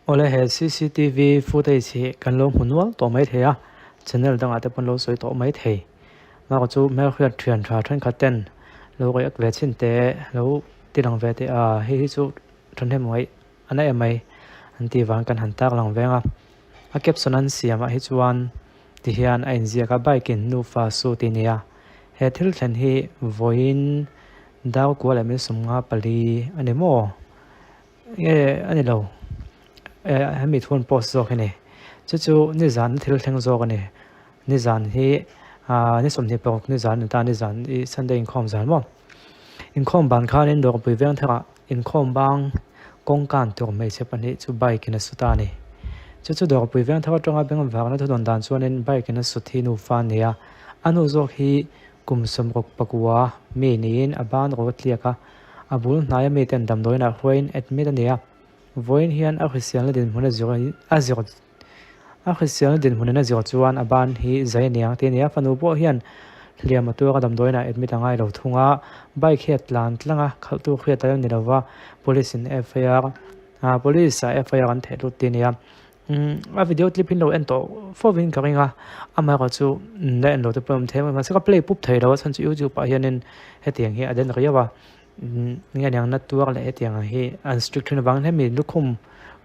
Awle he cctv footage hi kan lo hmu nual tawh mai thei a, channel dangah te pawh an lo sawi tawh mai thei. Bakah chu hmelhriat thian tha thenkhat ten lo react ve chhin te lo ti lang ve teh a, hei hi chu thahnem ngaih a na em mai an tih vang kan han tak lang veng a. A caption an siamah hi chuan ti hian a inziak a bike in nufa su tih a ni a, he thil thlen hi vawiin dau kual leh min 54 a ni maw? Nge a ni lo eh hemi thu an post zawk hi ni chu chu nizan thil thleng zawk a ni nizan hi ah ni 26 nizan a ni ta nizan ih sunday inkhawm zan maw inkhawm ban khanin dawrpui veng thar ah inkhawm bang kawngkan tur hmeichhe pahnih chu bike in a su ta a ni chu chu dawrpui veng thar atanga beng vangna thu dawn dan chuanin bike in a sut hi nufa a ni a a nu zawk hi Kum 69 mi niin a ban rawh a tliak a, a bul hnaia miten damdawiinah hruaiin admit a ni a. Vawiin hian a hriselna dinhmun a zir a zir a hriselna dinhmunin a zir chuan a ban hi zai a niang tih a ni a. Fanu pawh hian hliam a tuar a damdawiinah admit a ngai lo thung a, bike hi a tlan tlang a, khalhtu hriat a lo ni lova, police in FIR police ah FIR an theh lut tih a ni a. Umm a video clip hi an lo en tawh fo in ka ring a amaherawh chu la en lo te pawh an awm thei a mahse ka play pup thei lo a chhan chu youtube ah hianin hetiang hi a den riau a umm enge aniang na tuar leh hetiang ang hi an strict thin avangin hemi lukhum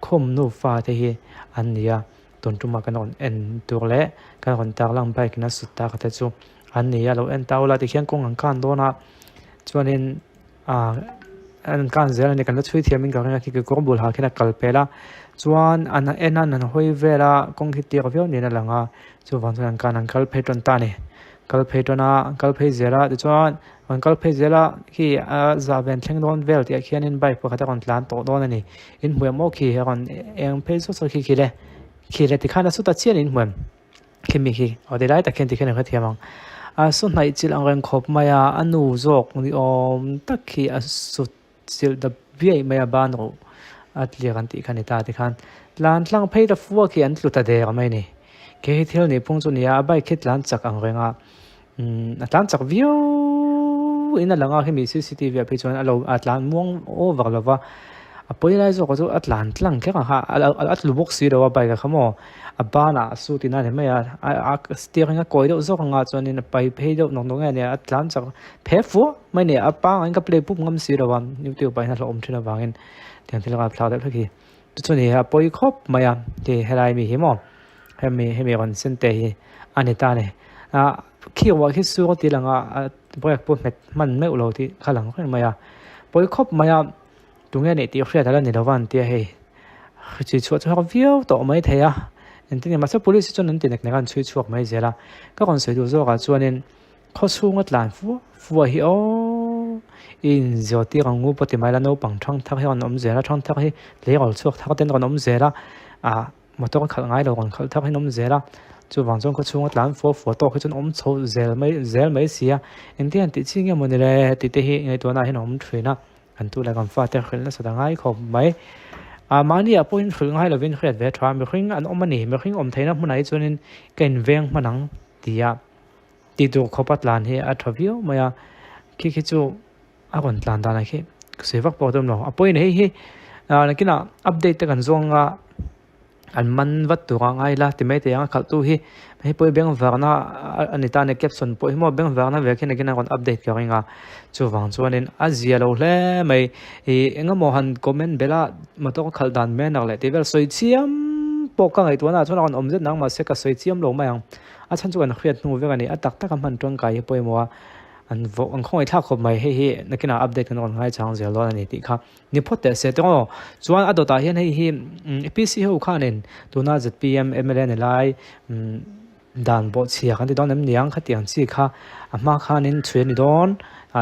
khum nufa te hi an ni a tun tumah kan rawn en tur leh kan rawn tarlang bike in a sut tak te chu an ni a lo en ta ula tikhian kawng an khan dawn a chuanin. Ah an kan zel a ni kan la chhui thiam in ka ring a khi kekawr bul ha khian a kal pel a chuan an en a an hawi vel a kawng hi tiak viau niin a lang a chuvang chuan an kan an kal phei tawn ta a ni kal phei tawn a an kal phei zel a tichuan an kal phei zel a khi a zah ven thleng dawn vel tih ah khianin bike pakhat a rawn tlan tawh dawn a ni inhmuh em aw khi a rawn eng phei sawt sawt khi khi le khi le tikhan a su ta chiah a ni inhmuh em. Khimi hi aw ti lai tak hian tikhian an hrethiam ang. A su hnaih chilh ang reng khawp mai a, a nu zawk ni awm tak hi a su chilh ta biaih mai a ban rawh a tliak an tih kha a ni ta tikhan tlan tlang phei ta fua khi an tlu ta der mai a ni. Khi hi thil nih phung chu a ni a, a bike hi tlan chak ang reng a, umm a tlan chak viau in a lang a khimi cctv ah phei chuan a lo a tlan muang over lo va a pawi lai zawk chu a tlan tlang kher ang kha a tlu bawk si lo a bike ah kha maw a banah a suit in a ni mai a a steering a kawi deuh zawk anga chuanin a pai phei deuh nawk nawk nge a nia a tlan chak phe fuah mai a ni a pangai in ka play pup ngam si lo a youtube ah hian a hlauhawm thin avangin tiang thil ka thlak deuh hlek hi chu ni a pawi khawp mai a ti helai mi hi maw hemi hemi rawn sen te hi a ni ta a ni ah khi ruah khi sur a tih lang a a brake pawh hmet hman meuh lo tih kha lang reng mai a pawi khawp mai a tunge nih tih hriat ala ni lo va an tia hei chhui chhuah chu har viau tawh mai thei a engtin nge mahse police hi chuan an ti nek nek a an chhui chhuak mai zel a ka rawn sawi duh zawk ah chuanin. Khaw chhunga tlan fua fua hi aww i inzirtir ang u pawh ti mai la naupang thang thar hi a rawn awm zel a thang thar hi tleirawl chhuak thar ten a rawn awm zel a ah motor a khalh ngai lo rawn khalh thar hi an awm zel a chuvang chuan khaw chhunga tlan fua fua tawk hi chuan awm chho zel mai zel mai si a engtin an tih chi nge mawni le tih te hi ngaihtuahna ah hian a awm thin a kan tu leh kan fate hrilh nasa ta ngai khawp mai ah mahni ah pawhin hrilh ngai lovin hriat ve tha mihring an awm a ni mihring awm theihna hmunah hi chuanin ka inveng hman ang ti a. Tih tur khawp a tlan hi a tha viau mai a, khi khi chu a rawn tlan dan ah khi ka sawi vak pawh a tum lo. A pawhin hei hi ah nakinah update te kan zawng a, an man vat tur a ngai ila ti mai thei ang a khalh tu hi hei pawh hi bengvarna a ni ta a ni caption pawh hi maw bengvarna ve khi nakinah a rawn update ka ring a, chuvang chuanin a zia lo hle mai. Ih eng emaw han comment belh a motor khalh dan manner leh tih vel sawi chiam pawh ka ngaihtuah na ah chuan a rawn awm zet nang mahse ka sawi chiam lo mai ang. A chhan chu kan hriat hnu vek a ni. A tak taka hman tangkai hi pawimawh a, an vawh an khawngaih thlak khawp mai. Hei hi nakinah update kan rawn ngaichang zel dawn a ni tih kha ni phawt teh se tawng aw. Chuan a dawtah hian hei hi APC ho khanin tuna zpm mla ni lai dan bawhchhia kan ti dawn em niang khatiang chi kha a hma khanin chhui a ni dawn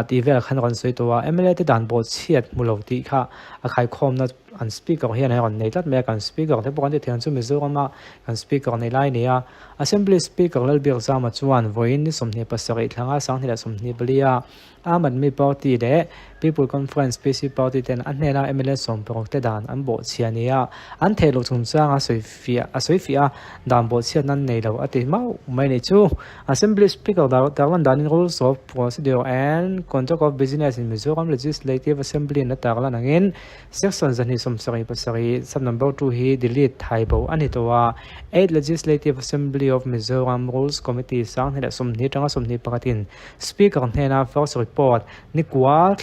tih vel khan a rawn sawi tawh a. Mla te dan bawhchhiat hmu lo tih kha a khaikhawmna an speaker hian a rawn nei tlat mai a. Kan speaker te pawh kan ti thiam chu Mizorama kan speaker nei lai a ni a. Assembly Speaker Lalbiakzama chuan vawiin ni 27 thlanga 2024 a Aam Aadmi Party leh People Conference, PC, Party ten a hnena mla 16 te dan an bawhchhia nia an theih loh chungchang a sawifiah a sawifiah a, dan bawhchhiat nan nei lo a ti mauh mai ni chu. Assembly Speaker tarlan danin Rules of Procedure and Conduct of Business in Mizoram Legislative Assembly in a tarlan angin Section 2. 77 sub number 2 hi delete thai bo a ni tawh a. Eighth Legislative Assembly of Mizoram Rules Committee 2020 atanga 21 in Speaker hnena first report ni kua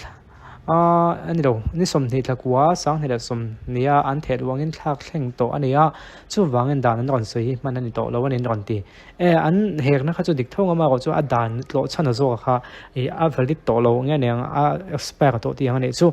a ni lo, ni 20 thla kua 2020 a an theh luangin thlak thleng tawh a ni a, chuvangin dan an rawn sawi hi hman a ni tawh lo a ni an rawn ti. E, an hekna kha chu dik tho ngam a erawh chu a dan tlawh chhan a zawk kha ih a valid tawh lo nge aniang a expire tawh tih ang a nih chu.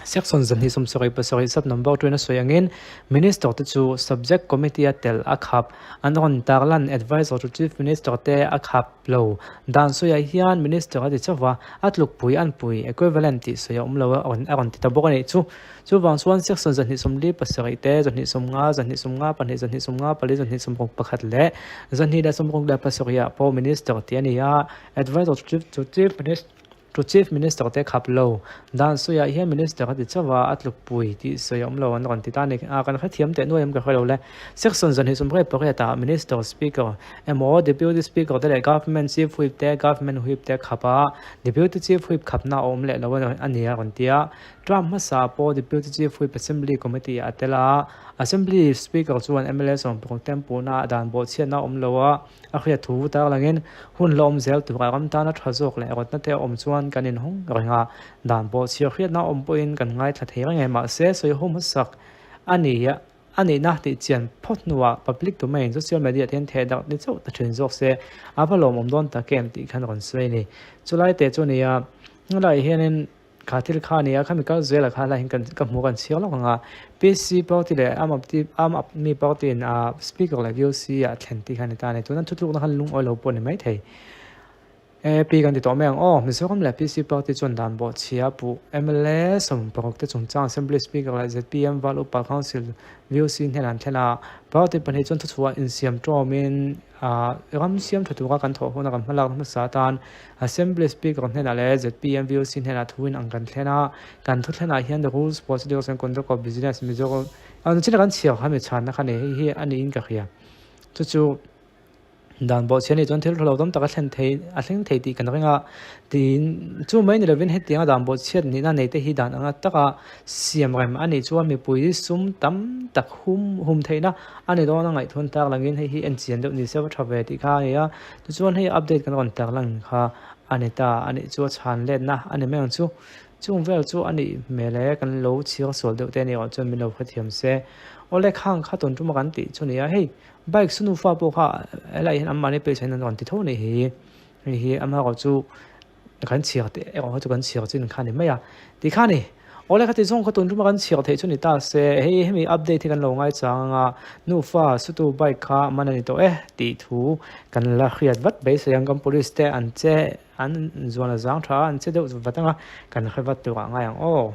Section 277 sub number 2 in a sawi angin Minister te chu Subject Committee a tel a khap an rawn tarlan Advisor to Chief Minister te a khap lo dan sawiah hian Minister a ti chauh va a tlukpui an pui equivalent tih sawi a awm lo a rawn ti ta bawk a nih chu. Chuvang chuan section 247 te, 250, 252, 254, 261 leh 267 ah pawh Minister tih a ni a, Advisor to Chief Minister to Chief Minister te khap lo. Dan sawiah hian Minister a ti chauh a, a tlukpui tih sawi a awm lo an rawn ti ta a ni. A kan hrethiam teh nuai em ka hre lo le. Section 228 ah Minister, Speaker emaw Deputy Speaker te leh Government Chief Whip te, Government Whip te khap a, Deputy Chief Whip khapna a awm leh lo a ni a rawn ti a. Trump hmasa pawh Deputy Chief Whip Assembly Committee ah a tel a, Assembly Speaker chuan mla sawmpakhat te an puhna ah dan bawhchhiatna a awm lo a, a hriat thu tarlangin hun la awm zel turah ram tana tha zawk leh rawtna te a awm chuan kan inhawng reng a, dan bawhchhiah hriatna a awm pawhin kan ngaithla thei reng e mahse sawi ho hmasak a ni a nihna tih chian phawt hnuah public domain social media te hian theh darh ni chauh ta thin zawk se a va lawmawm dawn tak em tih khan rawn sawi a ni. Chulai te chu a ni a, helaiah hianin Kha thil kha a ni a, khami kal zela kha helai hian kan ka hmu kan chhiar lawk ang a, PC party leh Aam Aapti Aam Aapmi party in ah speaker leh VOC ah thlen tih kha a ni ta a ni. Tuna thutlukna khan lungawi lo pawh a ni maithei. AAP kan ti tawh mai ang aw, Mizoram leh PC party chuan dan bawhchhia puh mla 16 te chungchang Assembly Speaker leh zpm Val Upa Council VOC hnenah an thlen a, party pahnih chuan thuchhuah insiam tawmin Ah, ram siam tha tura kan thawh huna kan hmalakna hmasa atan Assembly Speaker hnenah leh zpm VOC hnenah thuin ang kan thlen a, kan thu thlenah hian the rules, procedures and conduct of business Mizoram ah china kan chhiar kha mi chhanna kha nei hei hi a niin ka hria. Chu chu dan bawhchhia nih chuan thil tha lo tam tak a thlen thei a thleng thei tih kan ring a, tiin chu mai ni lovin hetianga dan bawhchhiat nihna nei te hi dan anga taka siam rem a nih chuan mipui sum tam tak hum hum theihna A ni dawn a ngaihthun tak langin hei hi en chian deuh ni se va tha ve tih kha a ni a, tichuan hei update kan rawn tak lang kha a ni ta a nih chu a chhan letna a ni mai ang chu. Chung vel chu a nih hmel e, kan lo chhiar sual deuh te a nih erawh chuan min lo hrethiam se. Awle khang kha tun tuma kan tih chu a ni a, hei bike su nufa pawh kha helaiah hian anmahni page ah hian an rawn ti tho a nih hi, hei hi amaherawhchu chu Kan chhiar teh erawh kha chu kan chhiar chin kha a ni mai a, ti kha a ni. Awle kha ti zawng kha tun tuma kan chhiar theih chu ni ta se, hei hemi update hi kan lo ngaichang ang a, nufa sutu bike kha man a ni tawh e tih thu kan la hriat vat beisei ang, kan police te an che an zuan a zang tha a, an che deuh vat ang a, kan hre vat turah ngai ang aw.